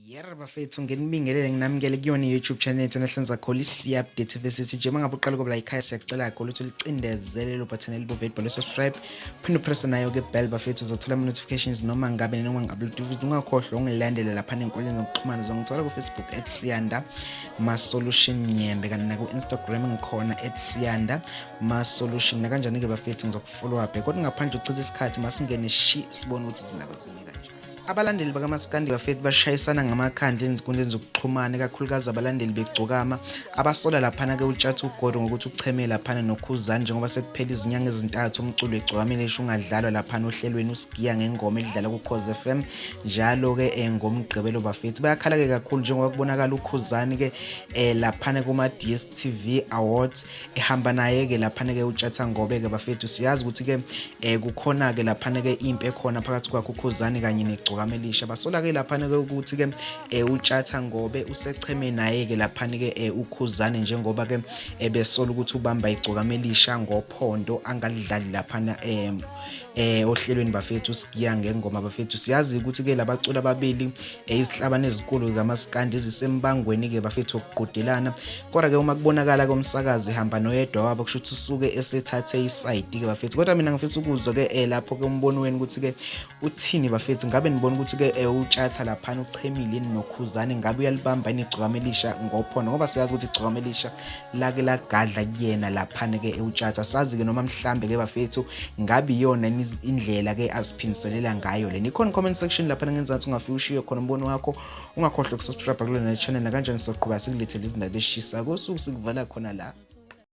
Yebo bafethu, nginibingelele nginamukele kuyona i-YouTube channel yethu enahlanza khona isiya-update vesithi nje mangabe uqala ukuba la ekhaya, siyacela kakhulu ukuthi ulicindezele lelo button elibomvu elibhalwe subscribe, phinde upresse nayo-ke bell bafethu, uzothola ama-notifications noma ngabe futhi ungakhohlwa ungilandele lapha nenkundleni zokuxhumana. Zongithola ku-Facebook @SiyandaMaSolution Nyembe, kanti naku-Instagram ngikhona @SiyandaMaSolution. Nakanjani-ke bafethu, ngizokufollow up. Kodwa ngaphandle uchitha isikhathi, masingene shi sibone ukuthi izindaba zimi kanjani. Abalandeli bakaMaskandi bafethu bashayisana ngamakhanda ezinkundleni zokuxhumana, ikakhulukazi abalandeli begcokama abasola laphana-ke uTshatha Ugoro ngokuthi ucheme laphana noKhuzani, njengoba sekuphela izinyanga ezintathu umculo wegcokama elisha ungadlalwa laphana ohlelweni uSigiya Ngengoma elidlala kuKhozi FM njalo-ke ngoMgqibelo. Bafethu, bayakhala-ke kakhulu njengoba kubonakala uKhuzani-ke laphana kuma-DStv Awards ehamba naye-ke laphana-ke uTshatha Ngobe-ke. Bafethu, siyazi ukuthi-ke kukhona-ke laphana-ke impi ekhona phakathi kwakhe uKhuzani kanye negcokama elisha. Basola-ke laphana-ke ukuthi-ke uTshatha Ngobe usecheme naye-ke laphana-ke uKhuzani, njengoba-ke ebesola ukuthi ubamba igcokama elisha ngophondo angalidlali laphana ohlelweni bafethu uSigiya Ngengoma. Bafethu, siyazi ukuthi ke labaculi ababili izihlabane ezinkulu zamaskandi ezisembangweni ke bafethu okuqhudelana, kodwa ke uma kubonakala komsakazi hamba noyedwa wabo, kusho ukuthi usuke esethathe isayidi ke bafethu. Kodwa mina ngifisa ukuzwa ke lapho ke umbono wenu ukuthi ke uthini bafethu. Ngabe nibona ukuthi ke uTshatha laphana uchemile yini noKhuzani? Ngabe uyalibamba yini igcokama elisha ngophondo, ngoba siyazi ukuthi igcokama elisha lake lagadla kuyena laphana ke uTshatha? Sazi ke noma mhlambe ke bafethu ngabe iyona indlela ke aziphindiselela ngayo lena. Ikhona comment section laphana ngenzansi, ungafike ushiye khona umbono wakho. Ungakhohlwa ukusubscribe kulona channel. Nakanjani soqhubeka sikulethele izindaba eshisa kosuku. Sikuvala khona la.